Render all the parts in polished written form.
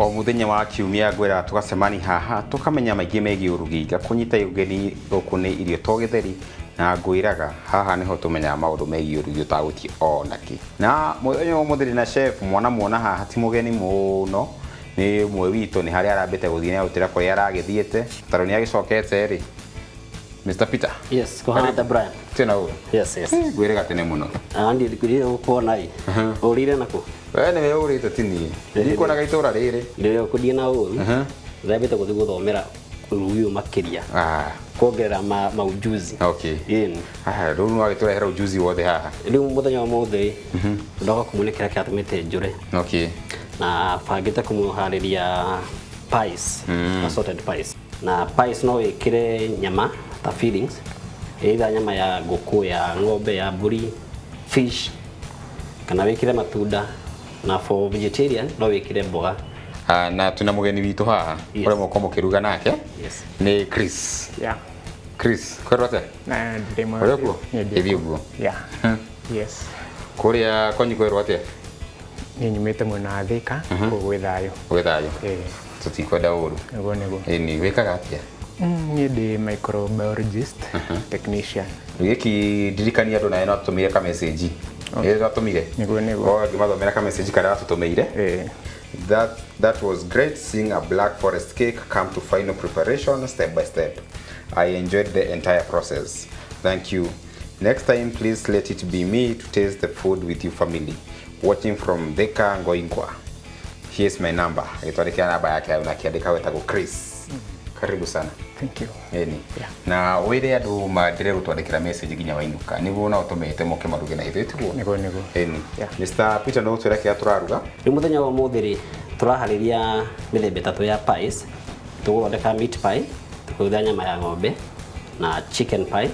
O muthenya wa kiumia ngwĩra tũgacemani haha tũkamenya maingĩ megiĩ ũrugi. Ngakũnyita ũgeni gũkũ nĩ Irio to Gĩtheri na ngwĩraga haha nĩho tũmenyaga maũndũ megiĩ ũrugi ũtagũtie ona kĩ. Na mũthenya wa ũmũthĩ ndĩna chef mwana muona haha ti mũgeni mũno, nĩ ũmwe witũ, nĩ harĩa arambĩte gũthiĩ nĩ arutĩra kũrĩa aragĩthiĩte tondũ nĩ agĩcokete rĩ. Mr. Peter. Yes, kuhana ta Brian. Tena ũguo. Yes. Ngwĩrĩga tene mũno. Andi ndikuire gukuona ĩ. Ũrire naku? We nĩwe ũrĩte ti niĩ. Ndikuonaga itũra rĩrĩ. Ndĩrĩ kũndiĩ na ũru. Ndĩrambĩte gũthiĩ gũthomera ũrugi ũyũ makĩria. Ah, Kuongerera ma maujuzi. okay. Ĩni. Ah, rĩu nĩ wagĩtũrehera ujuzi wothe haha. Rĩu mũthenya wa ũmũthĩ ndoka kũmuonia kĩrĩa kĩratũmĩte njũre. Okay. Na bangĩte kũmũharĩria pies, assorted pies. Na pies no wĩkĩre nyama ta fillings, either nyama ya ngũkũ, ya ng'ombe, ya mbũri, fish, kana wĩkĩre matunda, na for vegetarian no wĩkĩre mboga. Ah, na twĩna mũgeni witũ haha Yes. ũrĩa mũkorwo mũkĩruga nake Yes. nĩ Chris. Yeah. Chris, kwĩrwo atĩa? Na ndĩ mwega. Ũrĩ kuo? Niĩ ndĩ Ĩthiĩ kuo. ũguo. Yeah. Yes. Kũrĩa kwanyu kwĩrwo atĩa? Niĩ nyumĩte mwena wa Thika, kũu gwĩ thayũ. Gwĩ thayũ. Ĩĩ, Tũtikwenda ũru. nĩguo nĩguo. Ĩni, wĩkaga atĩa? Niĩ ndĩ microbiologist technician. Gĩki ndirikania andũ nawe no atũtũmĩire ka message. Ĩĩ twatũmire. Nĩguo nĩguo. O ngĩmathomera ka message karĩa watũtũmĩire. Ĩĩ. That was great seeing a black forest cake come to final preparation step by step. I enjoyed the entire process. Thank you. Next time, please let it be me to taste the food with you family. Watching from Thika Ngoingwa. Here's my number. Agĩtwandĩkĩra namba yake hau na akĩandĩka wetagwo Chris. Karibu sana. Thank you. Ĩni. Yeah. Na wĩre andũ maendelee gũtwandĩkĩra message nginya wainũka nĩguo no ũtũmĩte moke maruge na ithuĩ tiguo? Nĩguo nĩguo. Ĩni. Yeah. Mr. Peter no ũtwĩre kĩrĩa tũraruga? Rĩu mũthenya wa ũmũthĩ rĩ, tũraharĩria mĩthemba ĩtatũ ya pies. Tũgũthondeka meat pie, tũkĩhũthĩra nyama ya ng'ombe na chicken pie,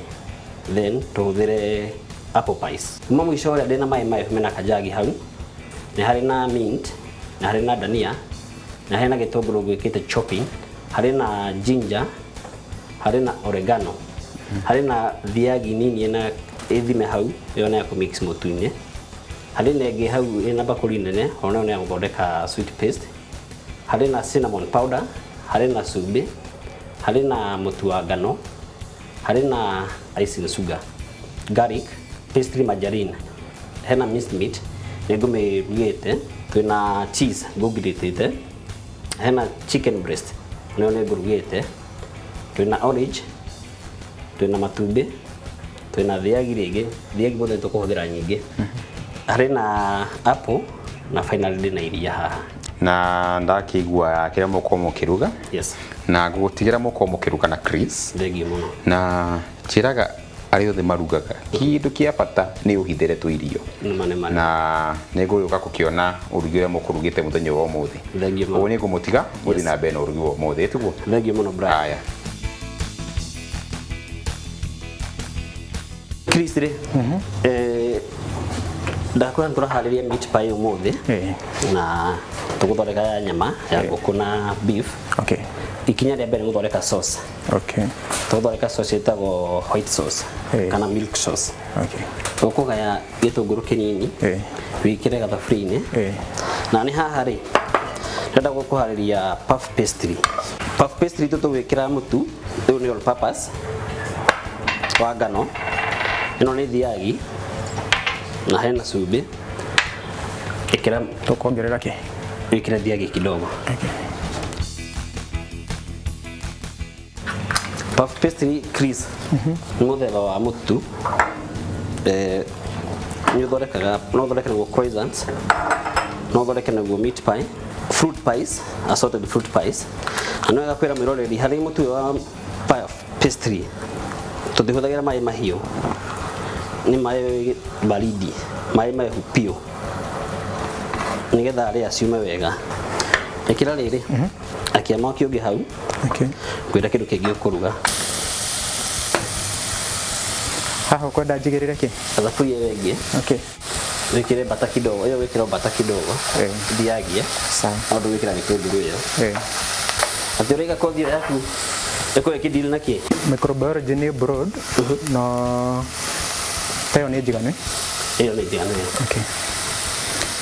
then tũhũthĩre apple pies. Kuma mũico ũrĩa ndĩna maĩ mahehu mena kajagi hau, nĩ harĩ na mint, nĩ harĩ na dania, nĩ harĩ na gĩtũngũrũ gwĩkĩte chopping, harĩ na ginger, harĩ na oregano, harĩ na thiagi nini ĩna ĩthime hau, ĩyo nĩ ya kũmix mũtu-inĩ. Harĩ na ĩngĩ hau ĩna bakũri nene, ona ĩyo nĩ ya gũthondeka sweet paste. Harĩ na cinnamon powder, harĩ na cumbĩ, harĩ na mũtu wa ngano, harĩ na icing sugar, garlic, pastry margarine, hena minced meat nĩ ngũmĩrugĩte, twĩna cheese ngũngirĩtĩte, hena chicken breast nayo nĩ ngũrugĩte, twĩna orange, twĩna matumbĩ, twĩna thiagi rĩngĩ, thiagi mũthenya tũkũhũthĩra nyingĩ, harĩ na apple na finally ndĩna iria haha. Na ndakĩigua kĩrĩa mũkorwo mũkĩruga. Yes. Na ngũgũtigĩra mũkorwo mũkĩruga na Chris. Thengiũ mũno. Na njĩraga arĩa othe marugaga kĩndũ kĩa bata nĩ ũhithĩre tũirio. Nĩma nĩma. Na nĩ ngũgĩũka gũkĩona ũrugi ũrĩa mũkũrugĩte mũthenya wa ũmũthĩ. Thengiũ mũno. Ũguo nĩ ngũmũtiga mũthiĩ na mbere na ũrugi wa ũmũthĩ tiguo? Thengiũ mũno Brian. Haya. Chris rĩ, ndakwĩra nĩ tũraharĩria meat pie ũmũthĩ Ĩĩ. na tũgũthondeka ya nyama ya ngũkũ na beef. Okay. Ikinya rĩa mbere nĩ gũthondeka sauce. Okay. Tũgũthondeka sauce ĩtagwo white sauce Ĩĩ. kana milk sauce. Okay. Ũkũgaya gĩtũngũrũ kĩnini Ĩĩ. wĩkĩre gathaburia-inĩ. Ĩĩ. Na nĩ haha rĩ, ndĩrenda gũkũharĩria puff pastry. Puff pastry itũ tũgwĩkĩra mũtu, ũyũ nĩ all purpose wa ngano, ĩno nĩ thiagi na hena cumbĩ. Ĩkĩra Tũkuongerera kĩ? wĩkĩre thiagi kidogo. Okay. Puff pastry Chris nĩ mũthemba wa mũtu, nĩ ũthondekaga, no ũthondeke naguo croissants, no ũthondeke naguo meat pie, fruit pies, assorted fruit pies. Na nĩ wega kwĩra mwĩroreri harĩ mũtu ũyũ wa puff pastry tũtihũthagĩra maĩ mahiũ, nĩ maĩ baridi, maĩ mahehu biũ nĩgetha rĩa ciume wega. Ĩkĩra rĩrĩ, akia mwaki ũngĩ hau. Okay. Ngwĩra kĩndũ kĩngĩ ũkũruga. Haha ũkwenda njigĩrĩre kĩ? Thaburia ĩyo ĩngĩ. Okay. Wĩkĩre bata kidogo, ĩyo wĩkĩre bata kidogo. Thiagie. Sawa. No ndũgwĩkĩra gĩtũngũrũ ĩyo. Atĩ ũraiga kothi ĩyo yaku ĩkorwo ĩkĩdeal na kĩ? Microbiology nĩ broad, no ta ĩyo nĩ njiganu. Ĩyo nĩ njiganu. Okay.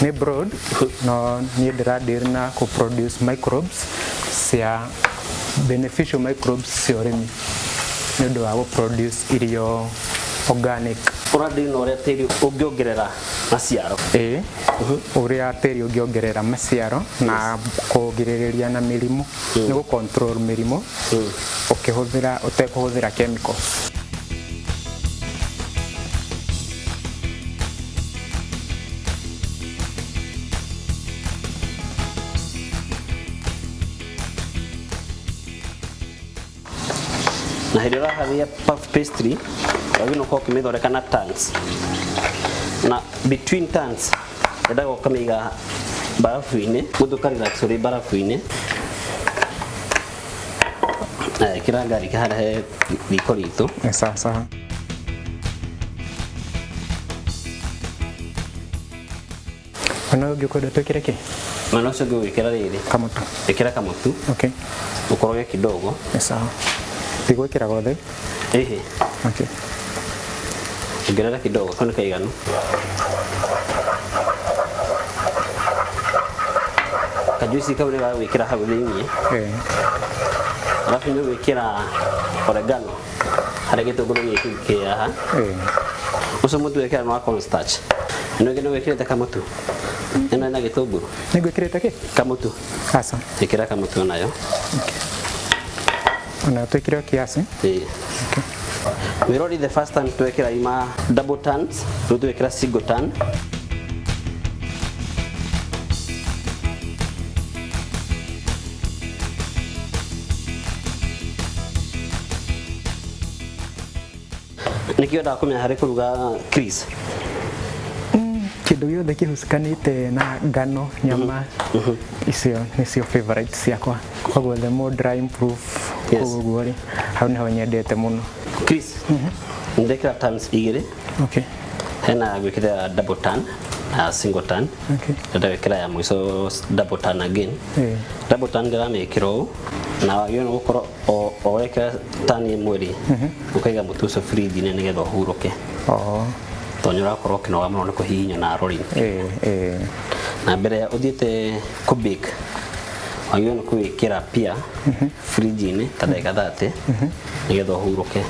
Nĩ broad, no niĩ ndĩradeal na kũ produce microbes cia beneficial microbes cia ũrĩmi nĩ ũndũ wa gũ produce irio organic. Ũradeal na ũrĩa tĩri ũngĩongerera maciaro. Ĩĩ, ũrĩa tĩri ũngĩongerera maciaro na kũgirĩrĩria na mĩrimũ, nĩ gũ control mĩrimũ ũkĩhũthĩra ũtekũhũthĩra chemicals. Na hĩndĩ ĩrĩa ũraharĩria puff pastry, wagĩrĩirwo gũkorwo ũkĩmĩthondeka na turns, na between turns endaga ũkamĩiga barafu-inĩ, mũndũ ũka relax ũrĩ barafu-inĩ. Ĩkĩra garlic harĩa he riko ritũ. Nĩ sawa sawa. Ona ũyũ ũngĩ ũkwenda twĩkĩre kĩ? Mwena ũcio ũngĩ ũgwĩkĩra rĩrĩ. Kamũtu. Ĩkĩra kamũtu. Okay. Ũkoroge kidogo. Nĩ sawa. Ndigwĩkĩra gothe. Ĩhĩ. Okay. Ongerera kidogo, kau nĩ kaiganu. Kajuici kau nĩ gagwĩkĩra hau thĩiniĩ. Alafu nĩ ũgwĩkĩra oregano harĩa gĩtũngũrũ gĩkĩ kĩ haha. Ũcio mũtu wekĩra nĩ wa cornstarch. Ĩno ĩngĩ nĩ wĩkĩrĩte kamũtu. Ĩno ĩna gĩtũngũrũ. Nĩ ngwĩkĩrĩte kĩ? Kamũtu. Aca. Ĩkĩra kamũtu nayo. Okay. Ona twĩkĩre o kiasi. Ĩĩ. Okay. Wĩrori the first time twekĩra ima double turns, rĩu twekĩra single turn. Nĩkĩo ndakũmenya harĩ kũruga, Chris? Kĩndũ gĩothe kĩhucikanĩte na ngano, nyama, icio nĩcio favorite ciakwa. Koguo the more dry improve Yes. kũu ũguo rĩ, hau nĩho nyendete mũno. Chris, ndekĩra turns igĩrĩ. Okay. Hena gwĩkĩra double turn na single turn. Okay. Ndĩrenda gwĩkĩra ya mũico double turn again. Double turn ndĩramĩkĩra ũũ, na wagĩrĩirwo nĩ gũkorwo o wekĩra turn ĩmwe rĩ, ũkaiga mũtu ũcio fridge-inĩ nĩgetha ũhurũke. Oh. Tondũ nĩ ũrakorwo ũkĩnoga mũno nĩ kũhihinywo na rolling. Ĩĩ. Na mbere ya ũthiĩte kũ bake, wagĩrĩirwo nĩ kũwĩkĩra pia fridge-inĩ ta ndagĩka 30 nĩgetha ũhurũke.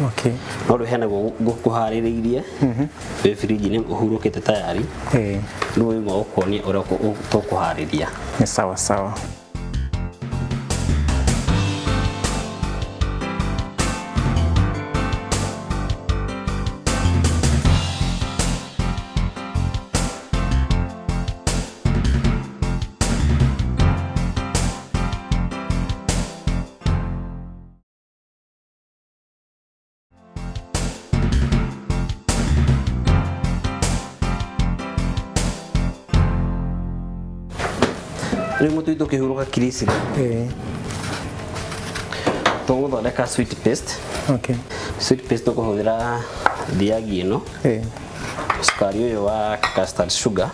Okay. No rĩu hena guo ngũharĩrĩirie wĩ fridge-inĩ ũhurũkĩte tayari. Rĩu ũyũ ũkuonia ũrĩa tũkũharĩria. Nĩ sawa sawa. Rĩu mũtu witũ ũkĩhurũka kiriciri, tũgũthondeka sweet paste. Okay. Sweet paste tũkũhũthĩra thiagi ĩno, cukari ũyũ wa custard sugar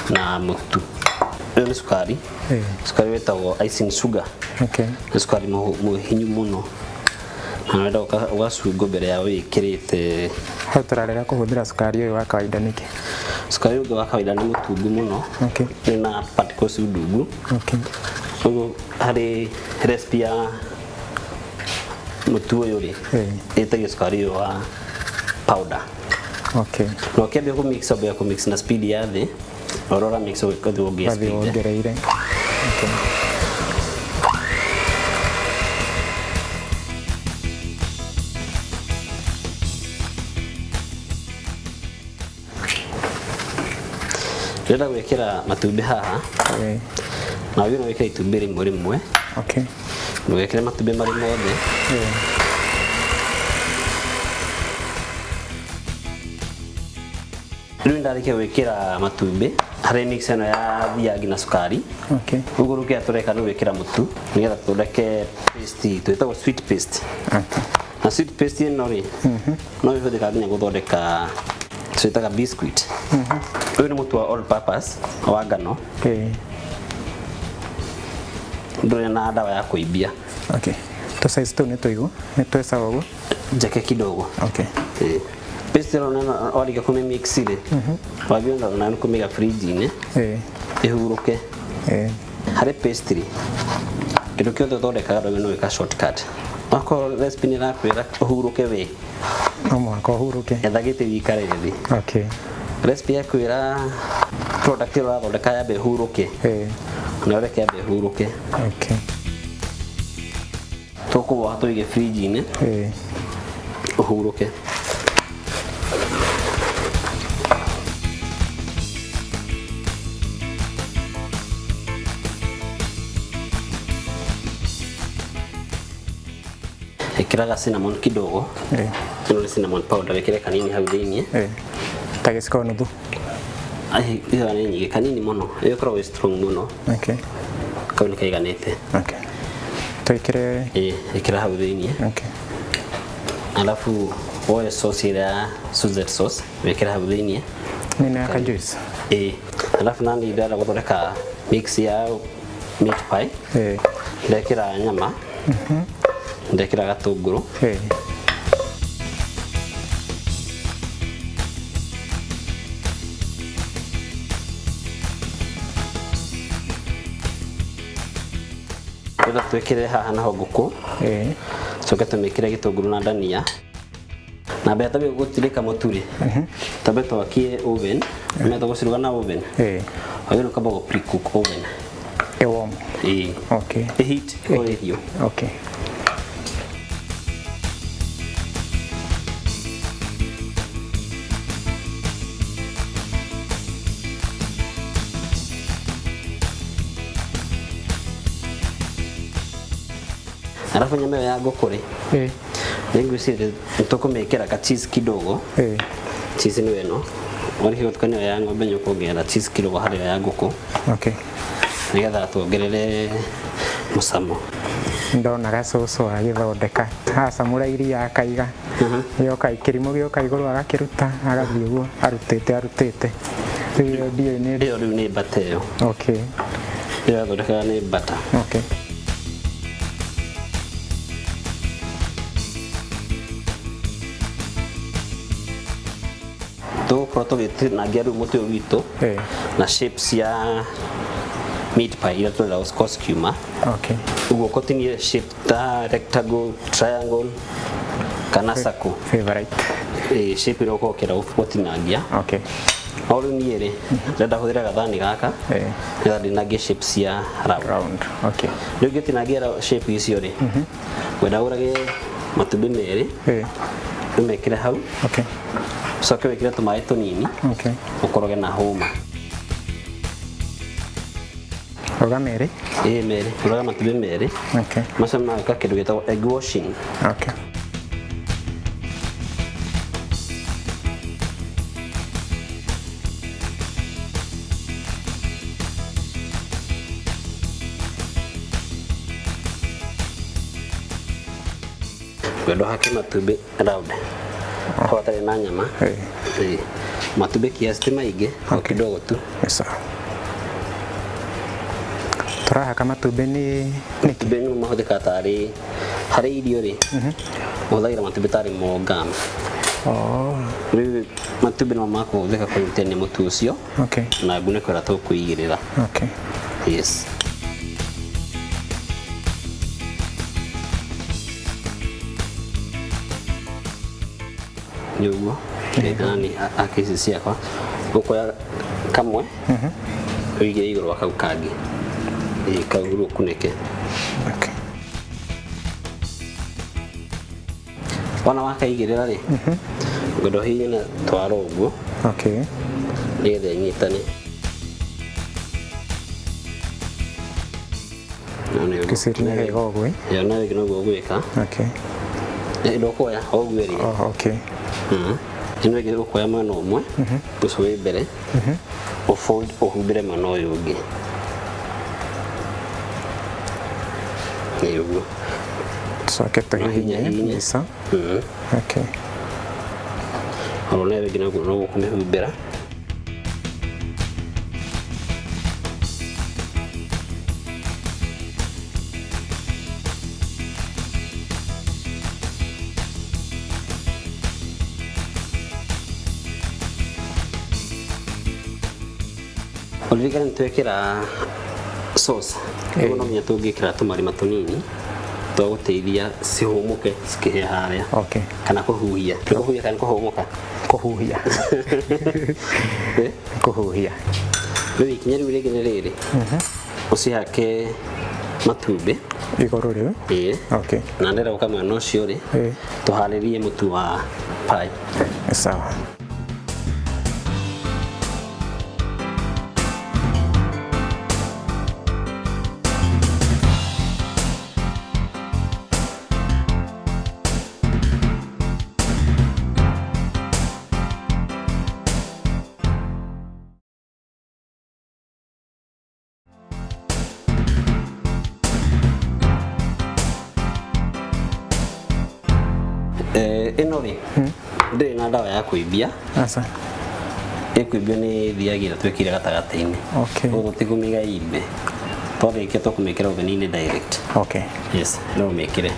na mũtu. Ũyũ nĩ cukari. Cukari wĩtagwo icing sugar. Okay. Nĩ cukari mũhinyu mũno. Na wenda ũgacungwo mbere ya wĩkĩrĩte. Hau tũrarega kũhũthĩra cukari ũyũ wa kawaida nĩkĩ? Cukari ũngĩ wa kawaida nĩ mũtungu mũno. Okay. Nĩ na particles ndungu. Okay. Ũguo harĩ recipe ya mũtu ũyũ rĩ, ĩtagio cukari ũyũ wa powder. Okay. Na ũkĩambia kũ mix, wambia kũ mix na speed ya thĩ, ũrora mix ũgĩthiĩ wongerere Wathiĩ speed. wongereire. Okay. Ndĩrenda gwĩkĩra matumbĩ haha. Na wagĩrĩirwo gwĩkĩra itumbĩ rĩmwe rĩmwe. Okay. Ndũgekĩre matumbĩ marĩ mothe. Rĩu ndarĩkia gwĩkĩra matumbĩ harĩ mix ĩno ya thiagi na cukari. Okay. Ũguo rĩu kĩrĩa tũreka nĩ gwĩkĩra mũtu nĩgetha tũthondeke paste twĩtagwo sweet paste. Okay. Na sweet paste ĩno rĩ, no ĩhũthĩkaga nginya gũthondeka twĩtaga biscuit. Ũyũ nĩ mũtu wa all purpose wa ngano. Ndũrĩ na ndawa ya kũimbia. Okay. Tũ size tũu nĩ tũigũ, nĩ twesawa ũguo? Njeke kidogo. Okay. Paste Paste ĩno nĩ warĩkia kũmĩ mix rĩ, wagĩrĩirwo na kũmĩiga fridge-inĩ ĩhurũke. Harĩ pastry, kĩndũ kĩothe ũthondekaga ndwagĩrĩirwo nĩ gwĩka shortcut. Okorwo recipe nĩ ĩrakwĩra ũhurũke we, No mũhaka ũhurũke. Etha gĩtĩ wĩikare thĩ. Recipe yakwĩra product ĩrĩa ũrathondeka yambe ĩhurũke, na ũreke yambe ĩhurũke. Tũkũwoha tũige fridge-inĩ ũhurũke. Ĩkĩraga cinnamon kidogo. Ĩno nĩ cinnamon powder, wĩkĩre kanini hau thĩiniĩ. Ta gĩciko nuthu. Ai, ĩyo nĩ nyingĩ, kanini mũno. Ĩyo ĩkoragwo ĩ strong mũno. Kau nĩ kaiganĩte. Twĩkĩre. Ĩĩ, ĩkĩra hau thĩiniĩ. Alafu woe sauce ĩrĩa ya Suzette sauce, wĩkĩre hau thĩiniĩ. Nĩ ya ka juice. Ĩĩ. Alafu nani ndĩrenda gũthondeka mix ya meat pie. Ndekĩra nyama. Ndekĩra gatũngũrũ. Ndĩrenda twĩkĩre haha naho ngũkũ. Coke tũmĩkĩre gĩtũngũrũ na ndania. Na mbere twambie gũtirĩka mũtu rĩ, twambe twakie oven. Nĩ tũgũciruga na oven. Wagĩrĩirwo kwamba gũ pre-cook oven. Ĩ warm. Ĩĩ. Ĩ heat ĩkorwo ĩ hiũ. Alafu nyama ĩyo ya ngũkũ rĩ, nĩ ngwĩciria nĩ tũkũmĩkĩra ka cheese kidogo. Cheese nĩyo ĩno. Warĩkia gũtukania ĩyo ya ng'ombe nĩ ũkuongerera cheese kidogo harĩ ĩyo ya ngũkũ. Nĩgetha tuongerere mũcamo. Ndona gacũcũ agĩthondeka acamũra iria akaiga, gĩoka kĩrimũ gĩoka igũrũ agakĩruta, agathiĩ ũguo arutĩte arutĩte. Rĩu ĩyo ndiũĩ nĩ Ĩyo rĩu nĩ butter ĩyo. Ĩyo yathondekaga nĩ butter. Tũgũkorwo tũgĩtinangia rĩu mũtĩ ũyũ witũ na shapes ya meat pie iria tũrenda gũcikorwo cikiuma. Ũguo ũkũtinie shape ta rectangle, triangle kana circle. Favorite. Shape ĩrĩa ũkorwo ũkĩenda gũtinangia. No rĩu niĩ rĩ, ndĩrenda hũthĩre gathani gaka nĩgetha ndinangie shape cia round. Round. Rĩu ngĩtinangia shape icio rĩ, ngwenda ũrage matumbĩ merĩ, ũmekĩre hau. Ũcoke wĩkĩre tũmaĩ tũnini, ũkoroge na hũma. Roga merĩ? Ĩĩ, merĩ. Ũraga matumbĩ merĩ. Macio mageka kĩndũ gĩtagwo egg washing. Ngwenda ũhake matumbĩ round. Hau hatarĩ na nyama. Ĩĩ. Matumbĩ kiasi ti maingĩ, o kidogo tu. Yes, sir. Tũrahaka matumbĩ nĩ nĩkĩ? Matumbĩ nĩmo mahũthĩkaga tarĩ harĩ irio rĩ, ũhũthagĩra matumbĩ tarĩ mo ngano. Rĩu matumbĩ nĩmo makũhũthĩka kũnyitithania mũtu ũcio na ngunĩko ĩrĩa tũkũigĩrĩra. Yes. Nĩ ũguo. Nani ake ici ciakwa. Ũkoya kamwe, ũigĩre igũrũ wa kau kangĩ. Ĩĩ, kau rĩu ũkunĩke. Wona wakaigĩrĩra rĩ, ngwenda ũhihinye na twara ũguo. Nĩgetha ĩnyitane. Gĩciri nĩ wega ũguo, ĩ? Ĩyo nayo ĩngĩ noguo ũgwĩka. Ndũkuoya, o ũguo ĩrĩ. Oh, okay. Ĩno ĩngĩ ũkuoya mwena ũmwe, ũcio wĩ mbere, ũfold ũhumbĩre mwena ũyũ ũngĩ. Nĩ ũguo. Tucoke tũhihinye Hihinye. mbica. Oro nayo ĩngĩ naguo noguo kũmĩhumbĩra. Ũririkane nĩ twekĩra sauce. Ĩĩ. Rĩu no nginya tũngĩkĩra tũmarima tũnini twa gũteithia cihũmũke cikĩhĩa harĩa. Okay. Kana kũhuhia. Nĩ kũhuhia kana kũhũmũka? Kũhuhia. Eh? Kũhuhia. Rĩu ikinya rĩu rĩngĩ nĩ rĩrĩ. Ũcihake matumbĩ. Igũrũ rĩu. Ĩĩ. Okay. Na ndĩrenda gũka mwena ũcio rĩ, Ĩĩ. tũharĩrie mũtu wa pie. Sawa. Ĩno rĩ, ndĩrĩ na ndawa ya kũimbia. Aca. Ĩkũimbio nĩ thiagĩra twĩkĩre gatagatĩ-inĩ. Okay. Ũguo tũtikũmĩiga imbe. Twarĩkia tũkũmĩkĩra oven-inĩ direct. Okay. Yes, no ũmĩkĩre.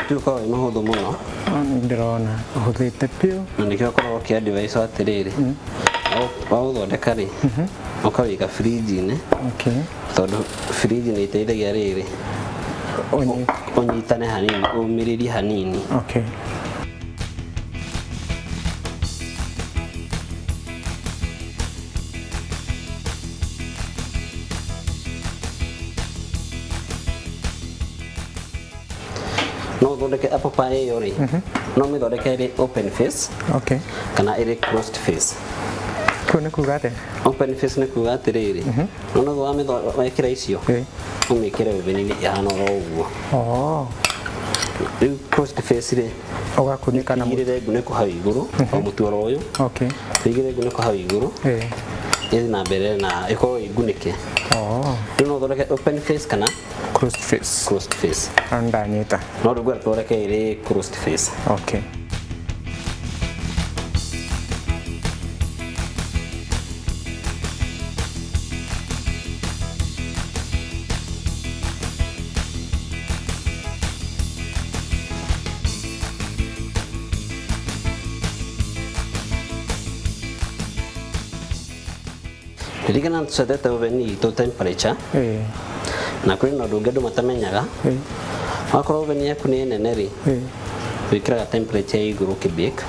Mũtu ũkoragwo wĩ mũhũthũ mũno. Nĩ ndĩrona ũhũthĩte biũ. Na nĩkĩo ũkoragwo ũkĩ-advise atĩrĩrĩ, waũthondeka rĩ, ũkawĩiga fridge-inĩ. Okay. Tondũ fridge nĩ ĩteithagia rĩrĩ, ũnyitane hanini, ũmĩrĩrie hanini. Okay. No ũthondeke apple pie ĩyo rĩ, no ũmĩthondeke ĩrĩ open face. Okay. Kana ĩrĩ closed face. Kũu nĩ kuga atĩa? Open face nĩ kuga atĩrĩrĩ, no no wekĩra icio, ũmĩkĩre oven-inĩ ĩhana oro ũguo. Oh. Rĩu closed face rĩ, Ũgakunĩka na mũtu. Tũigĩrĩre ngunĩko hau igũrũ, o mũtu oro ũyũ. Okay. Tũigĩrĩre ngunĩko hau igũrũ. Ĩthiĩ na mbere na ĩkorwo ĩ ngunĩke. Oh. Rĩu no ũthondeke open face kana closed face. Closed face. Ndanyita. No rĩu ngwenda tũthondeke ĩrĩ closed face. Okay. Ririkana tũcetete oven itũ temperature. Na kwĩ na ũndũ ũngĩ andũ matamenyaga. Wakorwo oven yaku nĩ nene rĩ, wĩkĩraga temperature ya igũrũ ũkĩbake.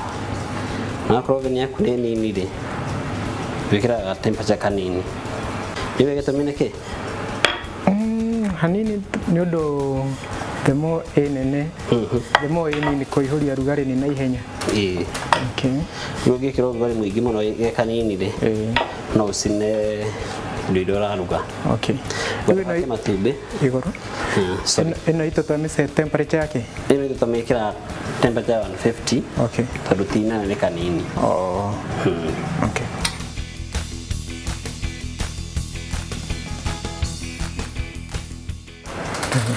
Na wakorwo oven yaku nĩ nini rĩ, wĩkĩraga temperature kanini. Nĩ ũĩ gĩtũmi nĩ kĩ? Hanini nĩ ũndũ the more ĩ nene, the more ĩ nini kũihũria rugarĩ nĩ naihenya. Ĩĩ. Okay. Rĩu ũngĩkĩra ũrugarĩ mũingĩ mũno ge kanini rĩ, no ũcine indo iria ũraruga. Okay. Rĩu ĩno matumbĩ igũrũ. Sorry. Ĩno itũ twamĩce temperature yake? Ĩno itũ twamĩkĩra temperature 150. Okay. Tondũ ti nene nĩ kanini. Oh. Okay.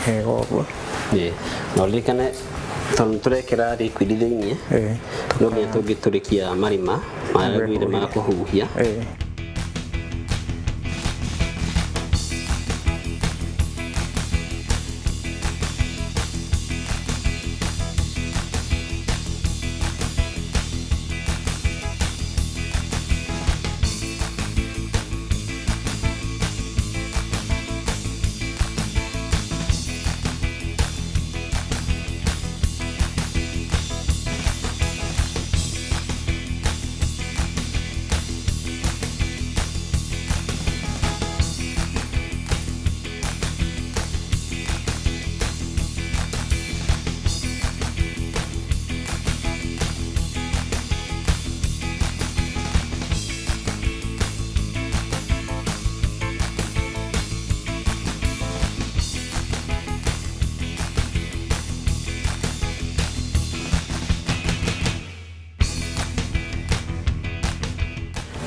Hega ũguo. Ĩĩ. Na ũririkane tondũ tũrekĩra liquid thĩiniĩ, no nginya tũngĩtũrĩkia marima marĩa rĩu ma kũhuhia.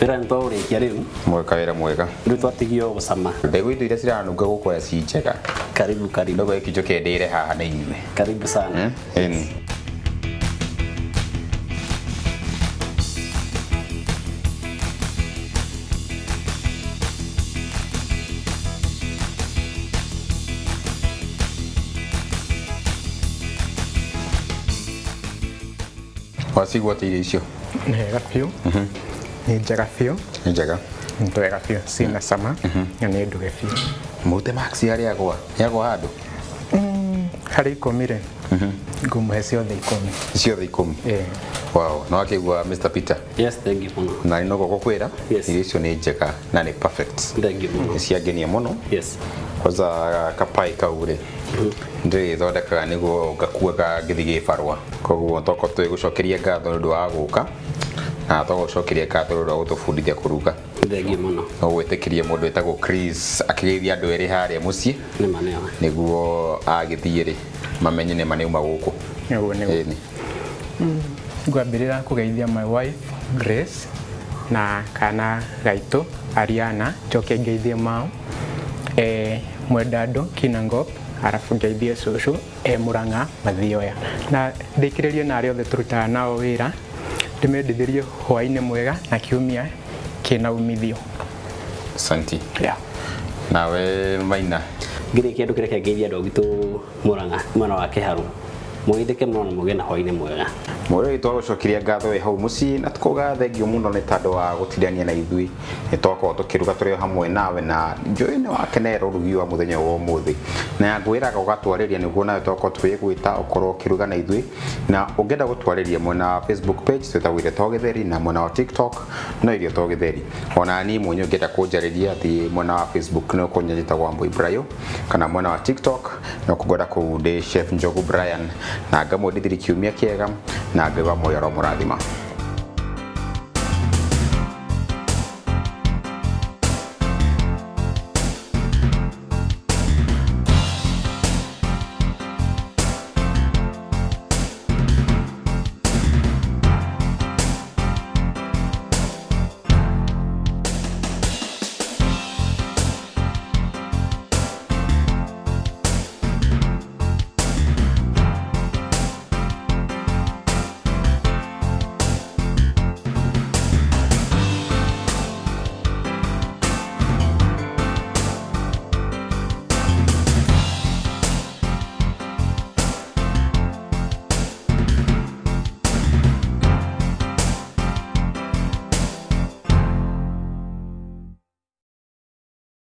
Wĩra nĩ twaũrĩkia rĩu. Mweka wĩra mwega. Rĩu twatigio gũcama. Mbegũ indo iria ciranunga gũkũ ci njega. Karibu karibu. Ndogo ĩkinjũke ndĩre haha na inyuĩ. Karibu sana. Ĩni. Wacigua atĩa irio icio? Nĩ wega biũ, nĩ njega biũ. Nĩ njega. Nĩ twega biũ, ciĩna cama na nĩ nduge biũ. Mũrute max harĩa agwa. Nĩagwa handũ? Harĩ 10 rĩ, ngũmũhe ciothe 10. Ciothe 10? Ĩĩ. Wow, no akĩigua Mr. Peter. Yes, thank you mũno. Na nĩ noguo gũkwĩra, Yes. irio icio nĩ njega na nĩ perfect. Thank you mũno. Nĩ ciangenia mũno. Yes. Kwanza kapai kau rĩ, ndĩrĩthondekaga nĩguo ngakuaga ngĩthiĩ gĩbarũa. Koguo tokorwo twĩgũcokeria ngatho nĩ ũndũ wa gũka, na tũgũcokeria ngatho nĩ ũndũ wa gũtũbundithia kũruga. Thank you mũno. No gwĩtĩkĩria mũndũ wĩtagwo Chris akĩgeithia andũ erĩ harĩa mũciĩ. Nĩma nĩma. Nĩguo agĩthiĩ rĩ, mamenye nĩma nĩauma gũkũ. Nĩguo nĩguo. Ĩni. Ngwambĩrĩra kũgeithia my wife Grace na kana gaitũ Ariana, njoke ngeithie mao Mwendandũ Kinangop, arabu ngeithie cũcũ e Murang'a Mathioya, na ndĩkĩrĩrie na arĩa othe tũrutaga nao wĩra, ndĩmendithĩrie hwaĩ-inĩ mwega na kiumia kĩna umithio. Asante. Yeah. Nawe Maina. Ngĩrĩkia andũ kĩreke ngeithie andũ gwitũ Murang'a mwena wa Kĩharũ. Mũgeithĩke mũno na mũgĩe na hwaĩ-inĩ mwega. Mũrĩi twagũcokeria ngatho wĩ hau mũciĩ na tũkauga thengio mũno nĩ tondũ wa gũtindania na ithuĩ. Nĩ twakorwo tũkĩruga tũrĩ o hamwe nawe na njũĩ nĩ wakenerera ũrugi wa mũthenya wa ũmũthĩ. Na ngwĩraga ũgatwarĩria nĩguo nawe twakorwo tũgĩgwĩta ũkorwo ũkĩruga na ithuĩ. Na ũngĩenda gũtwarĩria mwena wa Facebook page twĩtagwo Irio to Gĩtheri, na mwena wa TikTok no Irio to Gĩtheri. Ona niĩ mwenyewe ũngĩenda kũnjarĩria thiĩ mwena wa Facebook nĩ ũkũnyita njĩtagwo Wambui Brayo, kana mwena wa TikTok no kũngora kũu ndĩ Chef Njogu Brian, na ngamwendithĩria kiumia kĩega na Ngai wa muoyo aromũrathima.